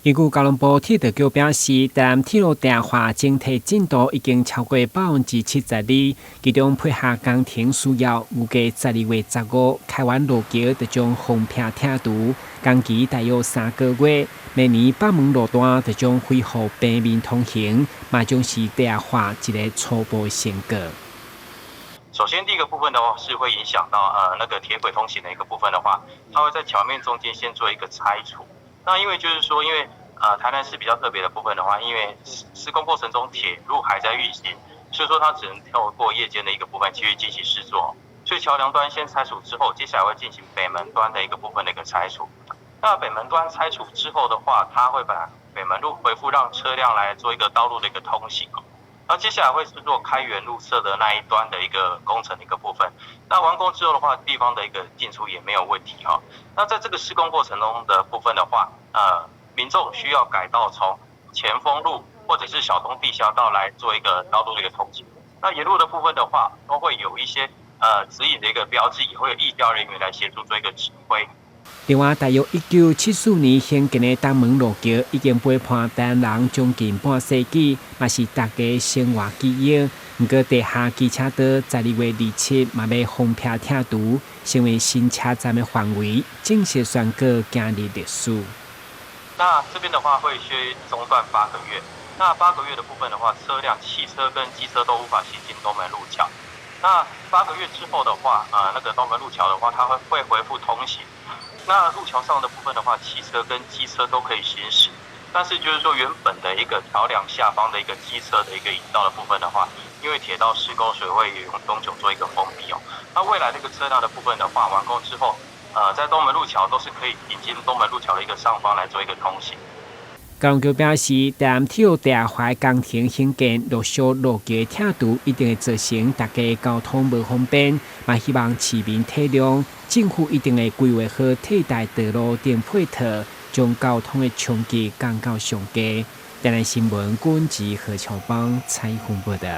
根據交通部鐵道局表示，台南鐵路地下化整體進度已經超過72%，其中配合工程需要，預計12月15開源路橋就將封閉拆除，工期大約3個月。明年北門路段就將恢復平面通行，嘛將是地下化一個初步成果。首先，第一個部分的話是會影響到那個鐵軌通行的一個部分的話，它會在橋面中間先做一個拆除。那因為就是說，因為台南市比較特別的部分的話，因為施工過程中鐵路還在運行，所以說它只能透過夜間的一個部分繼續進行施作。所以橋梁端先拆除之後，接下來會進行北門端的一個部分的一個拆除。那北門端拆除之後的話，它會把北門路恢復，讓車輛來做一個道路的一個通行。那接下來會是做開源路側的那一端的一個工程的一個部分。那完工之後的話，地方的一個進出也沒有問題哈。那在這個施工過程中的部分的話，民眾需要改道從前鋒路或者是小東地下道來做一個道路的一個通行。那沿路的部分的話，都會有一些指引的一個標誌，也會有義交人員來協助做一個指揮。另外，大約1974年興建的東門路橋已經陪伴台南人將近半世紀，嘛是大家生活記憶。毋過地下機車道12月27嘛欲封閉拆除，成為新車站的範圍，正式宣告今日歷史。那這邊的話會先中斷八個月，那八個月的部分的話，車輛、汽車跟機車都無法行進東門路橋。那八個月之後的話，那個東門路橋的話，它會恢復通行。那路橋上的部分的話，汽車跟機車都可以行駛，但是就是說原本的一個橋梁下方的一個機車的一個引道的部分的話，因為鐵道施工，所以會永久做一個封閉哦。那未來這個車輛的部分的話，完工之後，在東門路橋都是可以引進東門路橋的一個上方來做一個通行。交通局表示，台南鐵路地下化工程興建陸續路橋拆除，一定會造成大家交通無方便，嘛希望市民體諒，政府一定會規劃好替代道路等配套，將交通的衝擊降到上低。台南新聞，軍籍何喬邦採訪報道。